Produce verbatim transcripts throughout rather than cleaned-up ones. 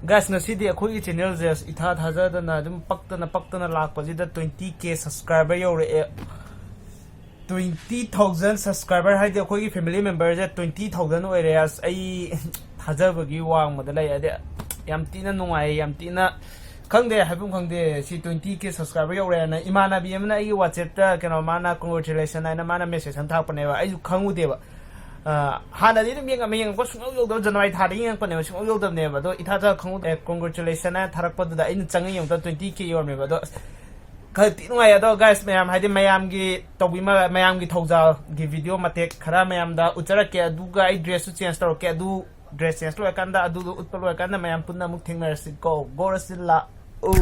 Guys, ꯉꯁꯤꯗꯤ ꯑꯩꯈꯣꯏꯒꯤ channelꯁꯦ ꯏꯊꯥ ꯊꯥꯖꯗꯅ ꯑꯗꯨꯝ ꯄꯛꯇꯅ ꯄꯛꯇꯅ ꯂꯥꯛꯄꯁꯤꯗ twenty K subscriber ꯌꯧꯔꯛꯑꯦ꯫ Twenty thousand subscriber ꯍꯥꯏꯗꯤ ꯑꯩꯈꯣꯏꯒꯤ family memberꯁꯦ twenty thousand ꯑꯣꯏꯔꯦ꯫ ꯑꯁ, ꯑꯩ ꯊꯥꯖꯕꯒꯤ ꯋꯥꯡꯃꯗ ꯂꯩ꯫ ꯑꯗꯩ ꯌꯥꯝ ꯊꯤꯅ ꯅꯨꯡꯉꯥꯏ, ꯌꯥꯝ ꯊꯤꯅ, ꯈꯪꯗꯦ, ꯍꯥꯏꯐꯝ ꯈꯪꯗꯦ꯫ ꯁꯤ twenty K subscriber ꯌꯧꯔꯦꯅ ꯏꯃꯥꯟꯅꯕꯤ ꯑꯃꯅ ꯑꯩꯒꯤ WhatsAppꯇ, ꯀꯩꯅꯣ, ꯃꯥꯅ congratulation ꯍꯥꯏꯅ ꯃꯥꯅ message ꯑꯃ ꯊꯥꯔꯛꯄꯅꯦꯕ꯫ ꯑꯩꯁꯨ ꯈꯪꯉꯨꯗꯦꯕ꯫ ꯑ, ꯍꯥꯟꯅꯗꯤ ꯑꯗꯨꯝ ꯌꯦꯡꯉꯝꯃꯦ, ꯌꯦꯡꯉꯛꯄ ꯁꯨꯡꯌꯧ ꯌꯧꯗꯕ, January ꯊꯥꯗꯒꯤ ꯌꯦꯡꯉꯛꯄꯅꯦꯕ, ꯁꯨꯡꯌꯧ ꯌꯧꯗꯕꯅꯦꯕ꯫ ꯑꯗꯣ ꯏꯊꯥ ꯊꯥ ꯈꯪꯍꯧ-, ꯑꯦ, congratulation ꯍꯥꯏꯅ ꯊꯥꯔꯛꯄꯗꯨꯗ ꯑꯩꯅ ꯆꯪꯉ ꯌꯦꯡꯕꯗ twenty K ꯌꯧꯔꯝꯃꯦꯕ꯫ ꯑꯗꯣ, ꯑꯁ, ꯈꯔ ꯊꯤ ꯅꯨꯡꯉꯥꯏ꯫ ꯑꯗꯣ, guys, ꯃꯌꯥꯝ, ꯍꯥꯏꯗꯤ, ꯃꯌꯥꯝꯒꯤ ꯇꯧꯕꯤꯃ-, ꯃꯌꯥꯝꯒꯤ ꯊꯧꯖꯥꯜꯒꯤ video ꯃꯇꯦꯛ ꯈꯔ ꯃꯌꯥꯝꯗ ꯎꯠꯆꯔꯛꯀꯦ꯫ ꯑꯗꯨꯒ ꯑꯩ dressꯁꯨ change ꯇꯧꯔꯛꯀꯦ꯫ ꯑꯗꯨ dress change ꯂꯣꯏꯔꯀꯥꯟꯗ, ꯑꯗꯨꯗꯣ ꯎꯠꯄ ꯂꯣꯏꯔꯀꯥꯟꯗ ꯃꯌꯥꯝ ꯄꯨꯟꯅ ꯑꯃꯨꯛ ꯊꯦꯡꯅꯔꯁꯤꯀꯣ꯫ ꯒꯣꯔꯁꯤꯜꯂꯥ꯫ ꯎ꯫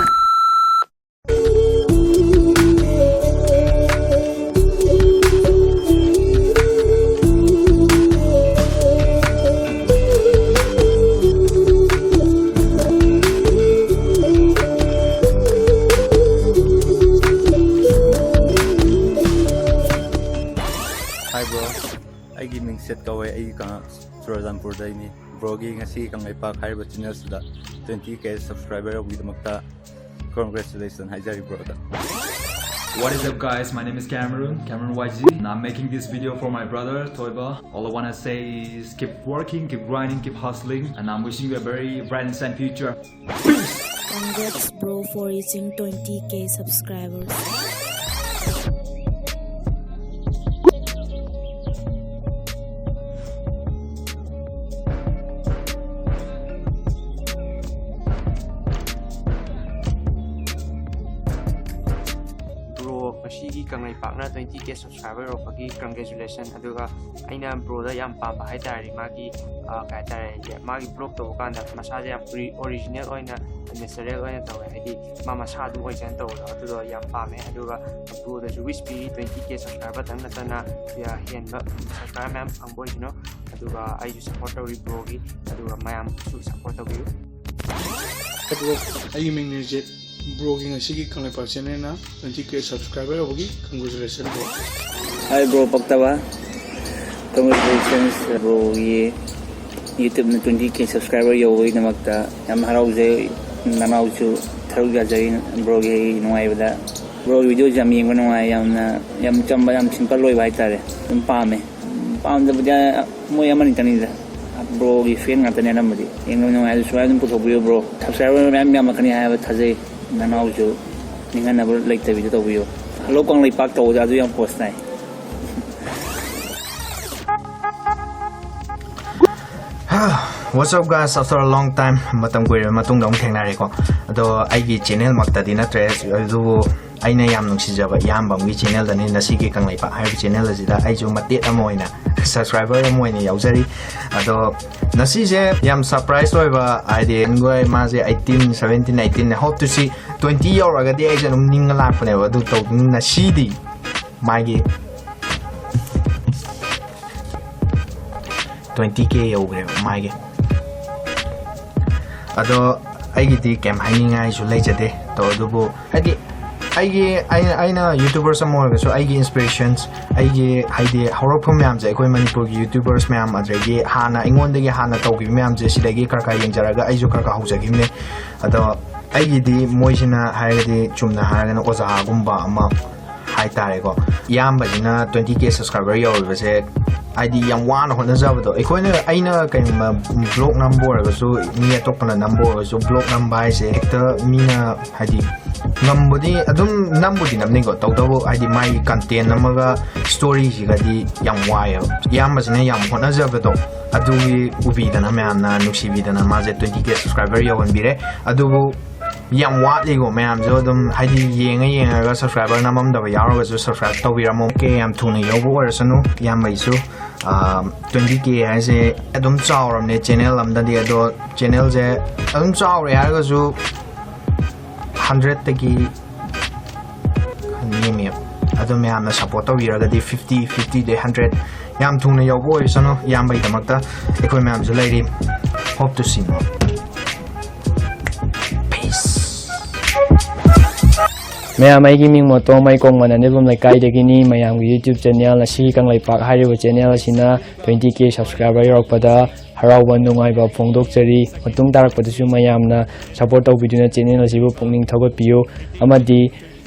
Hi bro, ꯑꯩꯒꯤ ꯃꯤꯡ ꯁꯦꯠ ꯀꯧꯋꯦ, ꯑꯩꯒꯤ ꯀꯪꯂꯥ ꯆꯨꯔꯆꯥꯟꯄꯨꯔꯗꯩꯅꯤ꯫ Broꯒꯤ ꯉꯁꯤ ꯀꯪꯂꯩꯄꯥꯛ ꯍꯥꯏꯔꯤꯕ channelꯁꯤꯗ twenty K subscriber ꯌꯧꯕꯒꯤꯗꯃꯛꯇ congratulations ꯍꯥꯏꯖꯔꯤ broꯗ꯫ What is up, guys? My name is Cameron, Cameron Y G, and I'm making this video for my brother Thoiba. All I wanna say is keep working, keep grinding, keep hustling, and I'm wishing you a very bright and sunny future. Peace. Congrats, bro, for reaching twenty K subscribers. Bro, ꯉꯁꯤꯒꯤ ꯀꯪꯂꯩꯄꯥꯛꯅ twenty K subscriber ꯌꯧꯔꯛꯄꯒꯤ congratulation꯫ ꯑꯗꯨꯒ ꯑꯩꯅ broꯗ ꯌꯥꯝ ꯄꯥꯝꯕ ꯍꯥꯏꯇꯥꯔꯗꯤ ꯃꯥꯒꯤ, ꯑ, ꯀꯩ ꯍꯥꯏꯇꯥꯔꯦ, ꯃꯥꯒꯤ vlog ꯇꯧꯕ ꯀꯥꯟꯗ ꯃꯁꯥꯁꯦ ꯌꯥꯝ ori-, original ꯑꯣꯏꯅ, natural ꯑꯣꯏꯅ ꯇꯧꯋꯦ꯫ ꯍꯥꯏꯗꯤ ꯃꯥ ꯃꯁꯥ ꯑꯗꯨꯝ ꯑꯣꯏꯖꯅ ꯇꯧꯕꯗꯣ, ꯑꯗꯨꯗꯣ ꯌꯥꯝ ꯄꯥꯝꯃꯦ꯫ ꯑꯗꯨꯒ broꯗꯁꯨ wish ꯄꯤꯔꯤ, twenty K subscriber ꯇꯪ ꯅꯠꯇꯅ ꯍꯦꯟꯕ subscriber ꯃꯌꯥꯝ ꯐꯪꯕ ꯑꯣꯏꯁꯅꯨ꯫ ꯑꯗꯨꯒ ꯑꯩꯁꯨ support ꯇꯧꯔꯤ broꯒꯤ, ꯑꯗꯨꯒ ꯃꯌꯥꯝꯁꯨ support ꯇꯧꯕꯤꯌꯨ꯫ ꯑꯗꯨꯒ ꯑꯩꯒꯤ ꯃꯤꯡ ꯅꯤꯔꯖꯤꯠ꯫ Broꯒꯤ ꯉꯁꯤꯒꯤ Kangleipak channelꯅ twenty K subscriber ꯌꯧꯕꯒꯤ congratulation bro꯫ Hi bro ꯄꯛꯇꯕ, congratulations broꯒꯤ YouTube-ꯅ twenty K subscriber ꯌꯧꯕꯒꯤꯗꯃꯛꯇ ꯌꯥꯝ ꯍꯔꯥꯎꯖꯩ꯫ ꯅꯅꯥꯎꯁꯨ ꯊꯔꯨꯛ ꯌꯥꯖꯔꯤ꯫ Bro-ꯒꯤ ꯅꯨꯡꯉꯥꯏꯕꯗ, bro-ꯒꯤ video-ꯁꯦ ꯌꯥꯝ ꯌꯦꯡꯕ ꯅꯨꯡꯉꯥꯏ, ꯌꯥꯝꯅ, ꯌꯥꯝ ꯆꯝꯕ, ꯌꯥꯝ simple ꯑꯣꯏꯕ ꯍꯥꯏꯇꯥꯔꯦ꯫ ꯑꯗꯨꯝ ꯄꯥꯝꯃꯦ꯫ ꯄꯥꯝꯗꯕꯗꯤ ꯃꯣꯏ ꯑꯃꯅꯤꯇꯪꯅꯤꯗ꯫ Bro-ꯒꯤ fan ꯉꯥꯛꯇꯅꯦ ꯑꯅꯝꯕꯗꯤ꯫ ꯌꯦꯡꯕ ꯅꯨꯡꯉꯥꯏ꯫ ꯑꯗꯨ ꯁꯨꯃꯥꯏꯅ ꯑꯗꯨꯝ ꯄꯨꯊꯣꯛꯄꯤꯌꯨ bro꯫ Subscriber ꯃꯌꯥꯝ ꯌꯥꯝꯃꯛꯀꯅꯤ ꯍꯥꯏꯕ ꯊꯥꯖꯩ꯫ ꯅꯅꯥꯎꯁꯨ ꯅꯤꯡꯍꯟꯅꯕ ꯂꯩꯇꯕꯤꯗ ꯇꯧꯕꯤꯌꯨ꯫ Hello ꯀꯪꯂꯩꯄꯥꯛ ꯇꯧꯕꯗ ꯑꯗꯨ ꯌꯥꯝ post ꯇꯥꯏ꯫ What's up guys, after a long time, ꯃꯇꯝ ꯀꯨꯏꯔꯕ ꯃꯇꯨꯡꯗ ꯑꯃꯨꯛ ꯊꯦꯡꯅꯔꯦꯀꯣ꯫ ꯑꯗꯣ ꯑꯩꯒꯤ channel ꯃꯛꯇꯗꯤ ꯅꯠꯇ꯭ꯔꯦ, ꯑꯗꯨꯕꯨ ꯑꯩꯅ ꯌꯥꯝ ꯅꯨꯡꯁꯤꯖꯕ ꯏꯌꯥꯝꯕ ꯑꯃꯒꯤ channel-ꯗꯅꯤ ꯉꯁꯤꯒꯤ ꯀꯪꯂꯩꯄꯥꯛ ꯍꯥꯏꯕ channel ꯑꯁꯤꯗ ꯑꯩꯁꯨ ꯃꯇꯦꯛ ꯑꯃ ꯑꯣꯏꯅ subscriber ꯑꯃ ꯑꯣꯏꯅ ꯌꯥꯎꯖꯔꯤ꯫ ꯑꯗꯣ ꯉꯁꯤꯁꯦ ꯌꯥꯝ surprise ꯑꯣꯏꯕ, ꯍꯥꯏꯗꯤ ꯑꯩꯈꯣꯏ ꯃꯥꯁꯦ eighteen, seventeen, eighteen, hope to see twenty ꯌꯧꯔꯒꯗꯤ ꯑꯩꯁꯦ ꯑꯗꯨꯝ ꯅꯤꯡꯉ ꯂꯥꯛꯄꯅꯦꯕ꯫ ꯑꯗꯨ ꯇꯧꯕꯅꯤꯅ ꯉꯁꯤꯗꯤ ꯃꯥꯒꯤ twenty K ꯌꯧꯈ꯭ꯔꯦꯕ ꯃꯥꯒꯤ꯫ ꯑꯗꯣ ꯑꯩꯒꯤꯗꯤ ꯀꯩꯝ ꯍꯥꯏꯅꯤꯡꯉꯥꯏꯁꯨ ꯂꯩꯖꯗꯦ꯫ ꯇꯧ ꯑꯗꯨꯕꯨ ꯍꯥꯏꯗꯤ ꯑꯩꯒꯤ, ꯑꯩꯅ, ꯑꯩꯅ YouTubers ꯑꯃ ꯑꯣꯏꯔꯒꯁꯨ ꯑꯩꯒꯤ inspirations, ꯑꯩꯒꯤ ꯍꯥꯏꯗꯤ ꯍꯧꯔꯛꯐꯝ ꯃꯌꯥꯝꯁꯦ, ꯑꯩꯈꯣꯏ ꯃꯅꯤꯄꯨꯔꯒꯤ YouTubers ꯃꯌꯥꯝ, ꯑꯗꯒꯤ ꯍꯥꯟꯅ ꯑꯩꯉꯣꯟꯗꯒꯤ ꯍꯥꯟꯅ ꯇꯧꯈꯤꯕ ꯃꯌꯥꯝꯁꯦ, ꯁꯤꯗꯒꯤ ꯈꯔ ꯈꯔ ꯌꯦꯡꯖꯔꯒ ꯑꯩꯁꯨ ꯈꯔ ꯈꯔ ꯍꯧꯖꯈꯤꯕꯅꯦ꯫ ꯑꯗꯣ ꯑꯩꯒꯤꯗꯤ ꯃꯣꯏꯁꯤꯅ ꯍꯥꯏꯔꯒꯗꯤ, ꯆꯨꯝꯅ ꯍꯥꯏꯔꯒꯅ ꯑꯣꯖꯥꯒꯨꯝꯕ ꯑꯃ ꯍꯥꯏꯇꯥꯔꯦꯀꯣ꯫ ꯏꯌꯥꯝꯕꯁꯤꯅ twenty K subscriber ꯌꯧꯔꯤꯕꯁꯦ ꯍꯥꯏꯗꯤ ꯌꯥꯝ ꯋꯥꯅ ꯍꯣꯠꯅꯖꯕꯗꯣ꯫ ꯑꯩꯈꯣꯏꯅ, ꯑꯩꯅ ꯀꯩꯒꯨꯝꯕ vlog ꯅꯝꯕ ꯑꯣꯏꯔꯒꯁꯨ, ꯃꯤ ꯑꯇꯣꯞꯄꯅ ꯅꯝꯕ ꯑꯣꯏꯔꯒꯁꯨ, vlog ꯅꯝꯕ ꯍꯥꯏꯁꯦ ꯍꯦꯛꯇ ꯃꯤꯅ ꯍꯥꯏꯗꯤ ꯉꯝꯕꯨꯗꯤ ꯑꯗꯨꯝ ꯅꯝꯕꯨꯗꯤ ꯅꯝꯅꯤꯀꯣ, ꯇꯧꯕꯇꯕꯨ ꯍꯥꯏꯗꯤ ꯃꯥꯒꯤ content ꯑꯃꯒ story-ꯁꯤꯒꯗꯤ ꯌꯥꯝ ꯋꯥꯏꯑꯦꯕ꯫ ꯏꯌꯥꯝꯕꯁꯤꯅ ꯌꯥꯝ ꯍꯣꯠꯅꯖꯕꯗꯣ ꯑꯗꯨꯒꯤ ꯎꯕꯤꯗꯅ, ꯃꯌꯥꯝꯅ ꯅꯨꯡꯁꯤꯕꯤꯗꯅ ꯃꯥꯁꯦ twenty K subscriber ꯌꯧꯍꯟꯕꯤꯔꯦ꯫ ꯑꯗꯨꯕꯨ ꯌꯥꯝ ꯋꯥꯠꯂꯤꯀꯣ꯫ ꯃꯌꯥꯝꯁꯨ ꯑꯗꯨꯝ ꯍꯥꯏꯗꯤ ꯌꯦꯡꯉ ꯌꯦꯡꯉꯒ subscriber ꯅꯝꯃꯝꯗꯕ ꯌꯥꯎꯔꯒꯁꯨ subscribe ꯇꯧꯕꯤꯔꯝꯃꯣ꯫ K ꯌꯥꯝ ꯊꯨꯅ ꯌꯧꯕ ꯑꯣꯏꯔꯁꯅꯨ ꯏꯌꯥꯝꯕꯒꯤꯁꯨ꯫ Twenty K ꯍꯥꯏꯁꯦ ꯑꯗꯨꯝ ꯆꯥꯎꯔꯕꯅꯦ channel ꯑꯃꯗꯗꯤ꯫ ꯑꯗꯣ channel-ꯁꯦ ꯑꯗꯨꯝ ꯆꯥꯎꯔꯦ ꯍꯥꯏꯔꯒꯁꯨ hundred-ꯇꯒꯤ ꯅꯦꯝꯃꯦꯕ꯫ ꯑꯗꯣ ꯃꯌꯥꯝꯅ support ꯇꯧꯕꯤꯔꯒꯗꯤ fifty, fifty-ꯗꯩ hundred ꯌꯥꯝ ꯊꯨꯅ ꯌꯧꯕ ꯑꯣꯏꯔꯁꯅꯨ ꯏꯌꯥꯝꯕꯒꯤꯗꯃꯛꯇ꯫ ꯑꯩꯈꯣꯏ ꯃꯌꯥꯝꯁꯨ ꯂꯩꯔꯤ꯫ Hope to see more. Peace. ꯃꯌꯥꯝ, ꯑꯩꯒꯤ ꯃꯤꯡ ꯃꯣꯇꯣꯝ, ꯑꯩ ꯀꯣꯡꯃꯟ ꯑꯅꯤꯕꯝ ꯂꯩꯀꯥꯏꯗꯒꯤꯅꯤ꯫ ꯃꯌꯥꯝꯒꯤ YouTube channel ꯑꯁꯤ ꯀꯪꯂꯩꯄꯥꯛ ꯍꯥꯏꯔꯤꯕ channel ꯑꯁꯤꯅ twenty K subscriber ꯌꯧꯔꯛꯄꯗ ꯍꯔꯥꯎꯕ ꯅꯨꯡꯉꯥꯏꯕ ꯐꯣꯡꯗꯣꯛꯆꯔꯤ꯫ ꯃꯇꯨꯡ ꯇꯥꯔꯛꯄꯗꯁꯨ ꯃꯌꯥꯝꯅ support ꯇꯧꯕꯤꯗꯨꯅ channel ꯑꯁꯤꯕꯨ ꯄꯨꯛꯅꯤꯡ ꯊꯧꯒꯠꯄꯤꯌꯨ, ꯑꯃꯗꯤ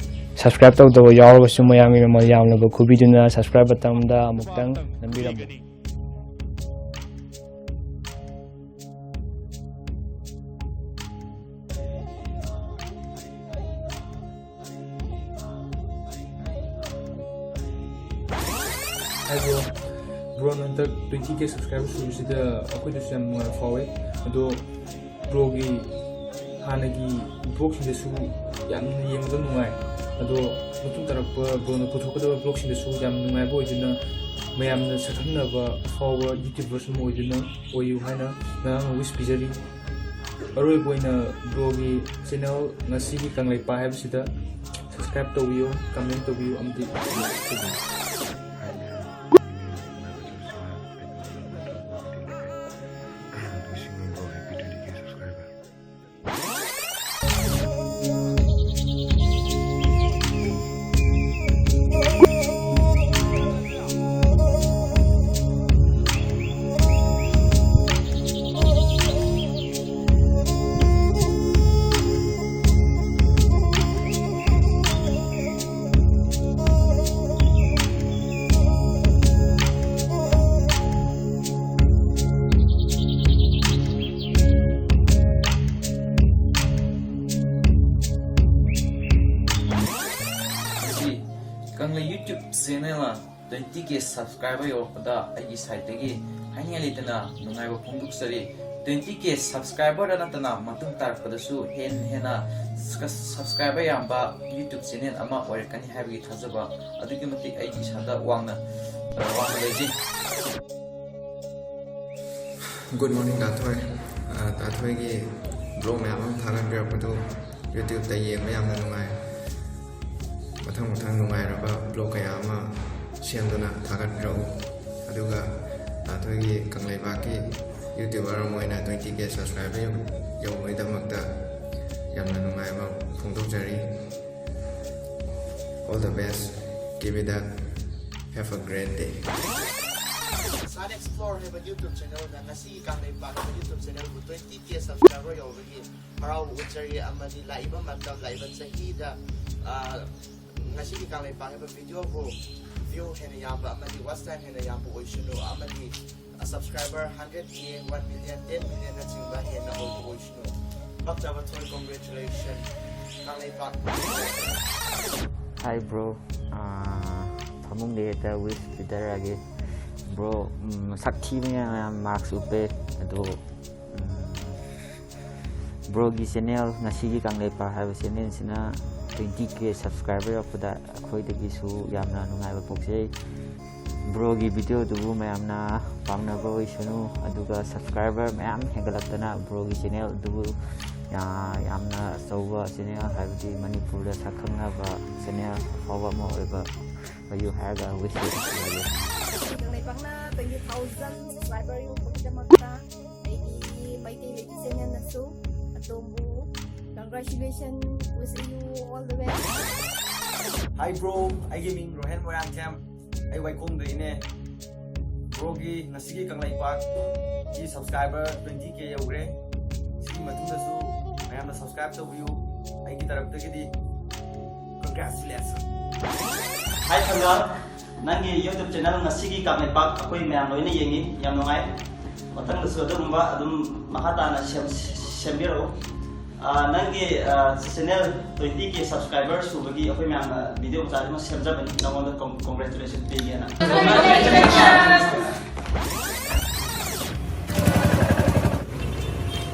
subscribe ꯇꯧꯗꯕ ꯌꯥꯎꯔꯕꯁꯨ ꯃꯌꯥꯝꯒꯤ ꯃꯃꯜ ꯌꯥꯝꯂꯕ ꯈꯨꯕꯤꯗꯨꯅ subscribe button ꯗ ꯑꯃꯨꯛꯇꯪ ꯅꯝꯕꯤꯔꯝꯃꯨ꯫ ꯍꯥꯏꯕꯣ, ꯕ꯭ꯔꯣꯅ ꯍꯟꯗꯛ twenty K subscriber ꯁꯨꯕꯁꯤꯗ ꯑꯩꯈꯣꯏꯗꯁꯨ ꯌꯥꯝ ꯅꯨꯡꯉꯥꯏꯕ ꯐꯥꯎꯋꯦ꯫ ꯑꯗꯣ ꯕ꯭ꯔꯣꯒꯤ ꯍꯥꯟꯅꯒꯤ vlog ꯁꯤꯡꯗꯁꯨ ꯌꯥꯝꯅ ꯌꯦꯡꯕꯗ ꯅꯨꯡꯉꯥꯏ꯫ ꯑꯗꯣ ꯃꯇꯨꯡ ꯇꯥꯔꯛꯄ ꯕ꯭ꯔꯣꯅ ꯄꯨꯊꯣꯛꯀꯗꯕ vlog ꯁꯤꯡꯗꯁꯨ ꯌꯥꯝ ꯅꯨꯡꯉꯥꯏꯕ ꯑꯣꯏꯗꯨꯅ ꯃꯌꯥꯝꯅ ꯁꯛꯈꯪꯅꯕ ꯑꯐꯥꯎꯕ YouTubers ꯑꯃ ꯑꯣꯏꯗꯨꯅ ꯑꯣꯏꯌꯨ ꯍꯥꯏꯅ ꯅꯍꯥꯛꯅ wish ꯄꯤꯖꯔꯤ꯫ ꯑꯔꯣꯏꯕ ꯑꯣꯏꯅ ꯕ꯭ꯔꯣꯒꯤ channel ꯉꯁꯤꯒꯤ ꯀꯪꯂꯩꯄꯥꯛ ꯍꯥꯏꯕꯁꯤꯗ subscribe ꯇꯧꯕꯤꯌꯨ, comment ꯇꯧꯕꯤꯌꯨ ꯑꯃꯗꯤ like ꯇꯧꯕꯤꯌꯨ꯫ ꯀꯪꯂꯩ YouTube channel ꯇ twenty K subscriber ꯌꯧꯔꯛꯄꯗ ꯑꯩꯒꯤ side ꯇꯒꯤ ꯍꯥꯏꯅꯤꯡꯉꯥꯏ ꯂꯩꯇꯅ ꯅꯨꯡꯉꯥꯏꯕ ꯐꯣꯡꯗꯣꯛꯆꯔꯤ꯫ Twenty K subscriber ꯗ ꯅꯠꯇꯅ ꯃꯇꯨꯡ ꯇꯥꯔꯛꯄꯗꯁꯨ ꯍꯦꯟꯅ ꯍꯦꯟꯅ subscriber ꯌꯥꯝꯕ YouTube channel ꯑꯃ ꯑꯣꯏꯔꯛꯀꯅꯤ ꯍꯥꯏꯕꯒꯤ ꯊꯥꯖꯕ ꯑꯗꯨꯛꯀꯤ ꯃꯇꯤꯛ ꯑꯩꯒꯤ ꯏꯁꯥꯗ ꯋꯥꯡꯅ, ꯋꯥꯡꯅ ꯂꯩꯖꯩ꯫ Good morning, ꯗꯥ ꯊꯣꯏ꯫ ꯑ, ꯗꯥ ꯊꯣꯏꯒꯤ vlog ꯃꯌꯥꯝ ꯑꯃ ꯊꯥꯒꯠꯄꯤꯔꯛꯄꯗꯨ YouTube ꯇ ꯌꯦꯡꯕ ꯌꯥꯝꯅ ꯅꯨꯡꯉꯥꯏ꯫ ꯃꯊꯪ ꯃꯊꯪ ꯅꯨꯡꯉꯥꯏꯔꯕ vlog ꯀꯌꯥ ꯑꯃ ꯁꯦꯝꯗꯨꯅ ꯊꯥꯒꯠꯄꯤꯔꯛꯎ꯫ ꯑꯗꯨꯒ ꯗꯥ ꯊꯣꯏꯒꯤ ꯀꯪꯂꯩꯄꯥꯛꯀꯤ YouTuber ꯑꯃ ꯑꯣꯏꯅ twenty K subscriber ꯌꯧ-, ꯌꯧꯕꯒꯤꯗꯃꯛꯇ ꯌꯥꯝꯅ ꯅꯨꯡꯉꯥꯏꯕ ꯐꯣꯡꯗꯣꯛꯆꯔꯤ꯫ All the best. Keep it up. Have a great day. Sun Explore ꯍꯥꯏꯕ YouTube channelꯅ ꯉꯁꯤꯒꯤ ꯀꯪꯂꯩꯄꯥꯛ ꯍꯥꯏꯕ YouTube channelꯕꯨ twenty K subscriber ꯌꯧꯕꯒꯤ ꯍꯔꯥꯎꯕ ꯎꯠꯆꯔꯤ ꯑꯃꯗꯤ ꯂꯥꯛꯏꯕ ꯃꯇꯝ, ꯂꯥꯛꯏꯕ ꯆꯍꯤꯗ, ꯑ, ꯉꯁꯤꯒꯤ ꯀꯪꯂꯩꯄꯥꯛ ꯍꯥꯏꯕ videoꯕꯨ view ꯍꯦꯟꯅ ꯌꯥꯝꯕ ꯑꯃꯗꯤ watch time ꯍꯦꯟꯅ ꯌꯥꯝꯕ ꯑꯣꯏꯁꯅꯨ ꯑꯃꯗꯤ subscriber hundred K, one million, ten millionꯅꯆꯤꯡꯕ ꯍꯦꯟꯅ ꯑꯣꯏꯕ ꯑꯣꯏꯁꯅꯨ꯫ ꯄꯛꯆꯕ ꯊꯣꯏ, congratulation꯫ ꯀꯪꯂꯩꯄꯥꯛ꯫ Hi bro, ꯑꯥ, ꯐꯃꯨꯡꯗ ꯍꯦꯛꯇ wish ꯄꯤꯊꯔꯛꯑꯒꯦ꯫ Bro, ꯎꯝ, ꯃꯁꯛ ꯊꯤꯕꯅ ꯌꯥꯝ marks ꯎꯞꯄꯦ꯫ ꯑꯗꯣ, ꯎꯝ, broꯒꯤ channel, ꯉꯁꯤꯒꯤ ꯀꯪꯂꯩꯄꯥꯛ ꯍꯥꯏꯕ channelꯁꯤꯅ twenty K subscriber ꯌꯧꯔꯛꯄꯗ ꯑꯩꯈꯣꯏꯗꯒꯤꯁꯨ ꯌꯥꯝꯅ ꯅꯨꯡꯉꯥꯏꯕ ꯄꯣꯛꯆꯩ꯫ Broꯒꯤ videoꯗꯨꯕꯨ ꯃꯌꯥꯝꯅ ꯄꯥꯝꯅꯕ ꯑꯣꯏꯁꯅꯨ, ꯑꯗꯨꯒ subscriber ꯃꯌꯥꯝ ꯍꯦꯟꯒꯠꯂꯛꯇꯅ broꯒꯤ channel ꯑꯗꯨꯕꯨ ꯌꯥ-, ꯌꯥꯝꯅ ꯑꯆꯧꯕ channel, ꯍꯥꯏꯕꯗꯤ ꯃꯅꯤꯄꯨꯔꯗ ꯁꯛ ꯈꯪꯅꯕ channel ꯑꯐꯥꯎꯕ ꯑꯃ ꯑꯣꯏꯕ ꯑꯣꯏꯌꯨ ꯍꯥꯏꯔꯒ wish ꯇꯧꯖꯒꯦ꯫ ꯀꯪꯂꯩꯄꯥꯛꯅ twenty thousand subscriber ꯌꯧꯕꯒꯤꯗꯃꯛꯇ ꯑꯩꯒꯤ ꯃꯩꯇꯩ ꯂꯩꯇꯦꯡ channelꯅꯁꯨ ꯑꯗꯣꯝꯕꯨ congratulation, wishing you all the best. Hi bro, ꯑꯩꯒꯤ ꯃꯤꯡ ꯔꯣꯍꯦꯟ ꯃꯣꯏꯔꯥꯡꯊꯦꯝ꯫ ꯑꯩ ꯋꯥꯏꯈꯣꯡꯗꯩꯅꯦ꯫ Broꯒꯤ ꯉꯁꯤꯒꯤ ꯀꯪꯂꯩꯄꯥꯛꯀꯤ subscriber twenty K ꯌꯧꯈ꯭ꯔꯦ꯫ ꯁꯤꯒꯤ ꯃꯇꯨꯡꯗꯁꯨ ꯃꯌꯥꯝꯅ subscribe ꯇꯧꯕꯤꯌꯨ꯫ ꯑꯩꯒꯤ ꯇꯔꯞꯇꯒꯤꯗꯤ congratulations꯫ Hi ꯊꯪꯒꯥꯜ, ꯅꯪꯒꯤ YouTube channel ꯉꯁꯤꯒꯤ ꯀꯪꯂꯩꯄꯥꯛ ꯑꯩꯈꯣꯏ ꯃꯌꯥꯝ ꯂꯣꯏꯅ ꯌꯦꯡꯉꯤ, ꯌꯥꯝ ꯅꯨꯡꯉꯥꯏ꯫ ꯃꯊꯪꯗꯁꯨ ꯑꯗꯨꯒꯨꯝꯕ ꯑꯗꯨꯝ ꯃꯈꯥ ꯇꯥꯅ ꯁꯦꯝ-, ꯁꯦꯝꯕꯤꯔꯛꯎ꯫ ꯑꯥ, ꯅꯪꯒꯤ, ꯑꯥ, channel twenty K subscriber ꯁꯨꯕꯒꯤ ꯑꯩꯈꯣꯏ ꯃꯌꯥꯝꯅ video ꯃꯆꯥ ꯑꯃ ꯁꯦꯝꯖꯕꯅꯤ, ꯅꯉꯣꯟꯗ con-, congratulation ꯄꯤꯒꯦꯅ꯫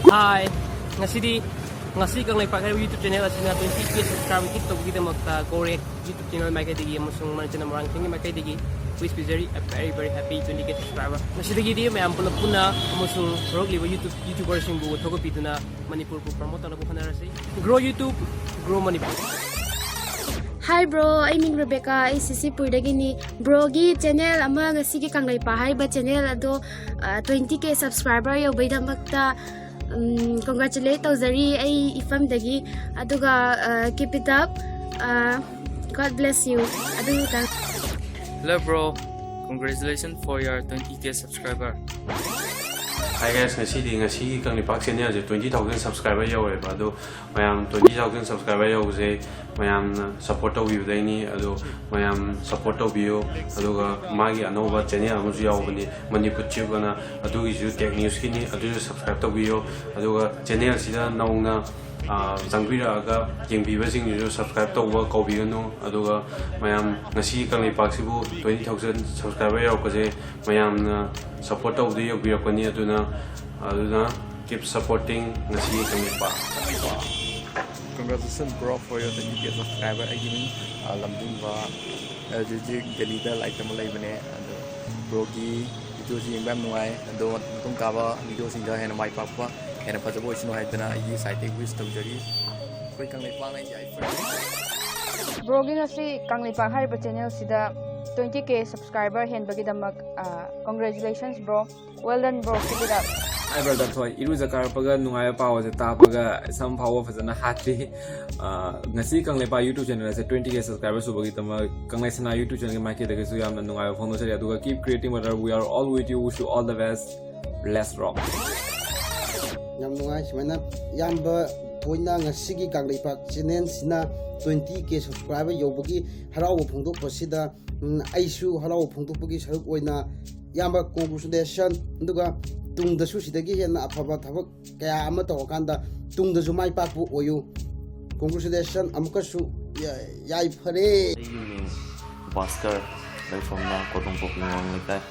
Hi, ꯉꯁꯤꯗꯤ, ꯉꯁꯤ ꯀꯪꯂꯩꯄꯥꯛ ꯍꯥꯏꯔꯤꯕ YouTube channel ꯑꯁꯤꯅ twenty K subscriber hit ꯇꯧꯕꯒꯤꯗꯃꯛꯇ Go React YouTube channel ꯃꯥꯏꯀꯩꯗꯒꯤ ꯑꯃꯁꯨꯡ ꯃꯅꯤꯆꯅ ꯃꯣꯏꯔꯥꯡꯊꯦꯝꯒꯤ ꯃꯥꯏꯀꯩꯗꯒꯤ wish ꯄꯤꯖꯔꯤ a very very happy twenty K subscriber꯫ ꯉꯁꯤꯗꯒꯤꯗꯤ ꯃꯌꯥꯝ ꯄꯨꯂꯞ ꯄꯨꯟꯅ ꯑꯃꯁꯨꯡ ꯍꯧꯔꯛꯂꯤꯕ YouTube YouTuberꯁꯤꯡꯕꯨ ꯊꯧꯒꯠꯄꯤꯗꯨꯅ ꯃꯅꯤꯄꯨꯔꯕꯨ promote ꯇꯧꯅꯕ ꯍꯣꯠꯅꯔꯁꯤ꯫ Grow YouTube, Grow Manipur꯫ Hi bro, ꯑꯩ ꯃꯤꯡ ꯔꯦꯕꯦꯀꯥ, ꯑꯩ ꯁꯤꯁꯤꯄꯨꯔꯗꯒꯤꯅꯤ꯫ Broꯒꯤ channel ꯑꯃ, ꯉꯁꯤꯒꯤ ꯀꯪꯂꯩꯄꯥꯛ ꯍꯥꯏꯔꯤꯕ channel ꯑꯗꯣ, ꯑ, twenty K subscriber ꯌꯧꯕꯩꯗꯃꯛꯇ, ꯎꯝ, congratulate ꯇꯧꯖꯔꯤ ꯑꯩ ꯏꯐꯝꯗꯒꯤ꯫ ꯑꯗꯨꯒ, ꯑ, keep it up꯫ ꯑ, God bless you. ꯑꯗꯨꯇꯪ. Hello bro, congratulations for your twenty K subscriber. Hi guys, ꯉꯁꯤꯗꯤ ꯉꯁꯤꯒꯤ ꯀꯪꯂꯩꯄꯥꯛ ꯆꯦꯅꯦꯜꯁꯦ ꯇ꯭ꯋꯦꯟꯇꯤ ꯊꯥꯎꯖꯟ ꯁꯕꯁꯀ꯭ꯔꯥꯏꯕꯔ ꯌꯧꯔꯦꯕ꯫ ꯑꯗꯣ ꯃꯌꯥꯝ ꯇ꯭ꯋꯦꯟꯇꯤ ꯊꯥꯎꯖꯟ ꯁꯕꯁꯀ꯭ꯔꯥꯏꯕꯔ ꯌꯧꯕꯁꯦ ꯃꯌꯥꯝꯅ ꯁꯞꯄꯣꯔꯠ ꯇꯧꯕꯤꯕꯗꯩꯅꯤ꯫ ꯑꯗꯣ ꯃꯌꯥꯝ ꯁꯞꯄꯣꯔꯠ ꯇꯧꯕꯤꯌꯨ꯫ ꯑꯗꯨꯒ ꯃꯥꯒꯤ ꯑꯅꯧꯕ ꯆꯦꯅꯦꯜ ꯑꯃꯁꯨ ꯌꯥꯎꯕꯅꯤ, ꯃꯅꯤꯄꯨꯔ ꯇ꯭ꯌꯨꯕ ꯑꯅ, ꯑꯗꯨꯒꯤꯁꯨ ꯇꯦꯛ ꯅ꯭ꯌꯨꯁꯀꯤꯅꯤ, ꯑꯗꯨꯁꯨ ꯁꯕꯁꯀ꯭ꯔꯥꯏꯕ ꯇꯧꯕꯤꯌꯨ꯫ ꯑꯗꯨꯒ ꯆꯦꯅꯦꯜꯁꯤꯗ ꯅꯧꯅ ꯆꯪꯕꯤꯔꯛꯑꯒ ꯌꯦꯡꯕꯤꯕꯁꯤꯡꯁꯤꯁꯨ ꯁꯕꯁꯀ꯭ꯔꯥꯏꯕ ꯇꯧꯕ ꯀꯧꯕꯤꯒꯅꯨ꯫ ꯑꯗꯨꯒ ꯃꯌꯥꯝ ꯉꯁꯤ ꯀꯪꯂꯩꯄꯥꯛꯁꯤꯕꯨ ꯇ꯭ꯋꯦꯟꯇꯤ ꯊꯥꯎꯖꯟ ꯁꯕꯁꯀ꯭ꯔꯥꯏꯕꯔ ꯌꯧꯔꯛꯄꯁꯦ ꯃꯌꯥꯝꯅ ꯁꯞꯄꯣꯔꯠ ꯇꯧꯕꯗ ꯌꯧꯕꯤꯔꯛꯄꯅꯤ꯫ ꯑꯗꯨꯅ ꯑꯗꯨꯅ keep supporting ꯉꯁꯤ Kangleipak. Congratulations bro for your twenty K subscriber. ꯑꯩꯒꯤ ꯃꯤꯡ ꯑ, ꯂꯝꯖꯤꯡꯕ, ꯑ, ꯍꯧꯖꯤꯛ ꯍꯧꯖꯤꯛ ꯗꯦꯜꯂꯤꯗ ꯂꯥꯏꯔꯤꯛ ꯇꯝꯕ ꯂꯩꯕꯅꯦ꯫ ꯑꯗꯣ ꯕ꯭ꯔꯣꯒꯤ ꯚꯤꯗꯤꯑꯣꯁꯤ ꯌꯦꯡꯕ ꯌꯥꯝ ꯅꯨꯡꯉꯥꯏ꯫ ꯑꯗꯣ ꯃꯇꯨꯡ ꯇꯥꯕ ꯚꯤꯗꯤꯑꯣꯁꯤꯡꯗ ꯍꯦꯟꯅ ꯃꯥꯏ ꯄꯥꯛꯄ, ꯍꯦꯟꯅ ꯐꯖꯕ ꯑꯣꯏꯁꯅꯨ ꯍꯥꯏꯗꯅ ꯑꯩꯒꯤ ꯁꯥꯏꯠꯇꯒꯤ ꯋꯤꯁ ꯇꯧꯖꯔꯤ꯫ ꯑꯩꯈꯣꯏ ꯀꯪꯂꯩꯄꯥꯛꯅ ꯌꯥꯏꯐꯔꯦ꯫ ꯕ꯭ꯔꯣꯒꯤ ꯉꯁꯤ ꯀꯪꯂꯩꯄꯥꯛ ꯍꯥꯏꯔꯤꯕ ꯆꯦꯅꯦꯜꯁꯤꯗ twenty K subscriber ꯍꯦꯟꯕꯒꯤꯗꯃꯛ congratulations bro. Well done bro, keep it up. ꯍꯥꯏ ꯕ꯭ꯔꯗꯔ ꯊꯣꯏ, ꯏꯔꯨꯖ ꯀꯥꯔꯛꯄꯒ ꯅꯨꯡꯉꯥꯏꯕ ꯄꯥꯎ ꯑꯁꯦ ꯇꯥꯕꯒ ꯁꯝ ꯐꯥꯎꯕ ꯐꯖꯅ ꯍꯥꯠꯂꯤ꯫ ꯑꯥ, ꯉꯁꯤ ꯀꯪꯂꯩꯄꯥꯛ YouTube channel ꯑꯁꯦ twenty K subscriber ꯁꯨꯕꯒꯤꯗꯃꯛ ꯀꯪꯂꯩ ꯁꯅꯥ YouTube channelꯒꯤ ꯃꯥꯏꯀꯩꯗꯒꯤꯁꯨ ꯌꯥꯝꯅ ꯅꯨꯡꯉꯥꯏꯕ ꯐꯣꯡꯗꯣꯛꯆꯔꯤ꯫ ꯑꯗꯨꯒ keep creating brother, we are all with you, wish you all the best. Let's rock. ꯌꯥꯝ ꯅꯨꯡꯉꯥꯏ꯫ ꯁꯨꯃꯥꯏꯅ ꯏꯌꯥꯝꯕ ꯕꯣꯏꯅ ꯉꯁꯤꯒꯤ ꯀꯪꯂꯩꯄꯥꯛ ꯆꯦꯅꯦꯜꯁꯤꯅ twenty K subscriber ꯌꯧꯕꯒꯤ ꯍꯔꯥꯎꯕ ꯐꯣꯡꯗꯣꯛꯄꯁꯤꯗ, ꯎꯝ, ꯑꯩꯁꯨ ꯍꯔꯥꯎꯕ ꯐꯣꯡꯗꯣꯛꯄꯒꯤ ꯁꯔꯨꯛ ꯑꯣꯏꯅ ꯏꯌꯥꯝꯕ congratulation꯫ ꯑꯗꯨꯒ ꯇꯨꯡꯗꯁꯨ ꯁꯤꯗꯒꯤ ꯍꯦꯟꯅ ꯑꯐꯕ ꯊꯕꯛ ꯀꯌꯥ ꯑꯃ ꯇꯧꯔꯀꯥꯟꯗ ꯇꯨꯡꯗꯁꯨ ꯃꯥꯏ ꯄꯥꯛꯄ ꯑꯣꯏꯌꯨ꯫ Congratulation ꯑꯃꯨꯛꯀꯁꯨ꯫ ꯌꯥ-, ꯌꯥꯏꯐꯔꯦ꯫ ꯑꯩꯒꯤ ꯃꯤꯡ ꯚꯥꯁꯀꯔ, ꯂꯩꯐꯝꯅ ꯀꯣꯗꯣꯡꯄꯣꯛꯄꯤ ꯃꯃꯥꯡ ꯂꯩꯀꯥꯏ꯫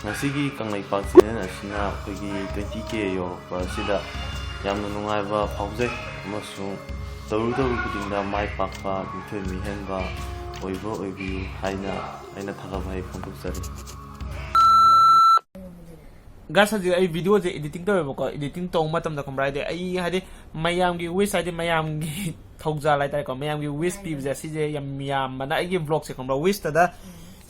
ꯉꯁꯤꯒꯤ ꯀꯪꯂꯩꯄꯥꯛ ꯆꯦꯅꯦꯜ ꯑꯁꯤꯅ ꯑꯩꯈꯣꯏꯒꯤ twenty K ꯌꯧꯔꯛꯄ ꯑꯁꯤꯗ ꯌꯥꯝꯅ ꯅꯨꯡꯉꯥꯏꯕ ꯐꯥꯎꯖꯩ, ꯑꯃꯁꯨꯡ ꯇꯧꯔꯨ ꯇꯧꯔꯨ ꯈꯨꯗꯤꯡꯗ ꯃꯥꯏ ꯄꯥꯛꯄ, ꯃꯤꯊꯣꯏ ꯃꯤꯍꯦꯟꯕ ꯑꯣꯏꯕ ꯑꯣꯏꯕꯤꯌꯨ ꯍꯥꯏꯅ ꯑꯩꯅ ꯊꯥꯒꯠ ꯋꯥꯍꯩ ꯐꯣꯡꯗꯣꯛꯆꯔꯤ꯫ ꯒꯥꯏꯁ, ꯍꯧꯖꯤꯛ ꯑꯩ ꯚꯤꯗꯤꯑꯣꯁꯦ ꯏꯗꯤꯇꯤꯡ ꯇꯧꯋꯦꯕꯀꯣ꯫ ꯏꯗꯤꯇꯤꯡ ꯇꯧꯕ ꯃꯇꯝꯗ ꯈꯪꯕ꯭ꯔꯥ, ꯍꯥꯏꯗꯤ ꯑꯩ, ꯍꯥꯏꯗꯤ ꯃꯌꯥꯝꯒꯤ ꯋꯤꯁ, ꯍꯥꯏꯗꯤ ꯃꯌꯥꯝꯒꯤ ꯊꯧꯖꯥꯜ ꯍꯥꯏꯇꯥꯔꯦꯀꯣ, ꯃꯌꯥꯝꯒꯤ ꯋꯤꯁ ꯄꯤꯕꯁꯦ, ꯁꯤꯁꯦ ꯌꯥꯝ ꯌꯥꯝꯕꯅ ꯑꯩꯒꯤ ꯕ꯭ꯂꯣꯒꯁꯦ ꯈꯪꯕ꯭ꯔꯥ, ꯋꯤꯁꯇꯗ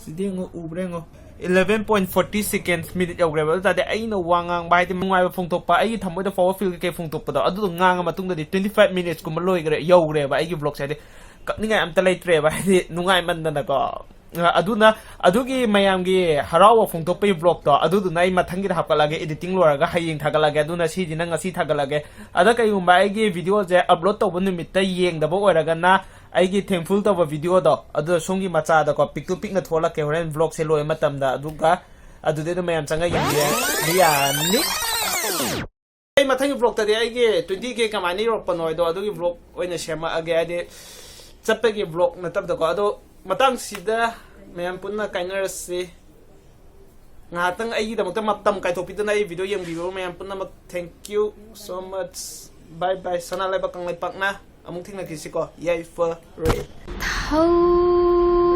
ꯁꯤꯗꯤ ꯌꯦꯡꯉꯣ, ꯎꯕ꯭ꯔꯥ ꯌꯦꯡꯉꯣ, eleven point forty seconds, minute ꯌꯧꯈ꯭ꯔꯦꯕ꯫ ꯑꯗꯨ ꯇꯥꯔꯗꯤ ꯑꯩꯅ ꯋꯥ ꯉꯥꯡꯕ ꯍꯥꯏꯗꯤ ꯅꯨꯡꯉꯥꯏꯕ ꯐꯣꯡꯗꯣꯛꯄ, ꯑꯩꯒꯤ ꯊꯃꯣꯏꯗ ꯐꯥꯎꯕ ꯐꯤꯜ ꯀꯩꯀꯩ ꯐꯣꯡꯗꯣꯛꯄꯗꯣ, ꯑꯗꯨꯗꯣ ꯉꯥꯡꯉ ꯃꯇꯨꯡꯗꯗꯤ twenty five minutesꯀꯨꯝꯕ ꯂꯣꯏꯈ꯭ꯔꯦ, ꯌꯧꯈ꯭ꯔꯦꯕ ꯑꯩꯒꯤ ꯕ꯭ꯂꯣꯒꯁꯦ꯫ ꯍꯥꯏꯗꯤ ꯀꯛꯅꯤꯡꯉꯥꯏ ꯑꯝꯇ ꯂꯩꯇ꯭ꯔꯦꯕ, ꯍꯥꯏꯗꯤ ꯅꯨꯡꯉꯥꯏꯃꯟꯗꯅꯀꯣ꯫ ꯑ, ꯑꯗꯨꯅ ꯑꯗꯨꯒꯤ ꯃꯌꯥꯝꯒꯤ ꯍꯔꯥꯎꯕ ꯐꯣꯡꯗꯣꯛꯄꯒꯤ vlogꯇꯣ ꯑꯗꯨꯗꯨꯅ ꯑꯩ ꯃꯊꯪꯒꯤꯗ ꯍꯥꯞꯀꯠꯂꯛꯑꯒꯦ, editing ꯂꯣꯏꯔꯒ ꯍꯌꯦꯡ ꯊꯥꯒꯠꯂꯛꯑꯒꯦ꯫ ꯑꯗꯨꯅ ꯁꯤꯁꯤꯅ ꯉꯁꯤ ꯊꯥꯒꯠꯂꯛꯑꯒꯦ꯫ ꯑꯗ ꯀꯩꯒꯨꯝꯕ ꯑꯩꯒꯤ videoꯁꯦ upload ꯇꯧꯕ ꯅꯨꯃꯤꯠꯇ ꯌꯦꯡꯗꯕ ꯑꯣꯏꯔꯒꯅ ꯑꯩꯒꯤ thankful ꯇꯧꯕ videoꯗꯣ ꯑꯗꯨꯗ ꯁꯣꯝꯒꯤ ꯃꯆꯥꯗꯀꯣ ꯄꯤꯛꯇꯨ ꯄꯤꯛꯅ ꯊꯣꯛꯍꯜꯂꯛꯀꯦ ꯍꯣꯔꯦꯟ vlogꯁꯦ ꯂꯣꯏꯕ ꯃꯇꯝꯗ꯫ ꯑꯗꯨꯒ ꯑꯗꯨꯗꯤ ꯑꯗꯨꯝ ꯃꯌꯥꯝ ꯆꯪꯉꯒ ꯌꯦꯡꯕ ꯌꯥꯅꯤ꯫ ꯑꯩ ꯃꯊꯪꯒꯤ vlogꯇꯗꯤ ꯑꯩꯒꯤ twenty K ꯀꯃꯥꯏꯅ ꯌꯧꯔꯛꯄꯅꯣ ꯍꯥꯏꯗꯣ ꯑꯗꯨꯒꯤ vlog ꯑꯣꯏꯅ ꯁꯦꯝꯃꯛꯑꯒꯦ꯫ ꯍꯥꯏꯗꯤ ꯆꯠꯄꯒꯤ vlog ꯅꯠꯇꯕꯗꯀꯣ꯫ ꯑꯗꯣ ꯃꯇꯥꯡꯁꯤꯗ ꯃꯌꯥꯝ ꯄꯨꯟꯅ ꯀꯥꯏꯅꯔꯁꯤ꯫ ꯉꯥꯏꯍꯥꯛꯇꯪ ꯑꯩꯒꯤꯗꯃꯛꯇ ꯃꯇꯝ ꯀꯥꯏꯊꯣꯛꯄꯤꯗꯨꯅ ꯑꯩ video ꯌꯦꯡꯕꯤꯕ ꯃꯌꯥꯝ ꯄꯨꯝꯅꯃꯛ, thank you so much. Bye bye. ꯁꯅꯥ ꯂꯩꯕꯥꯛ ꯀꯪꯂꯩꯄꯥꯛꯅ ꯑꯃꯨꯛ ꯊꯦꯡꯅꯈꯤꯁꯤꯀꯣ꯫ ꯌꯥꯏꯐꯔꯦ꯫ ꯊꯧꯖꯥꯜ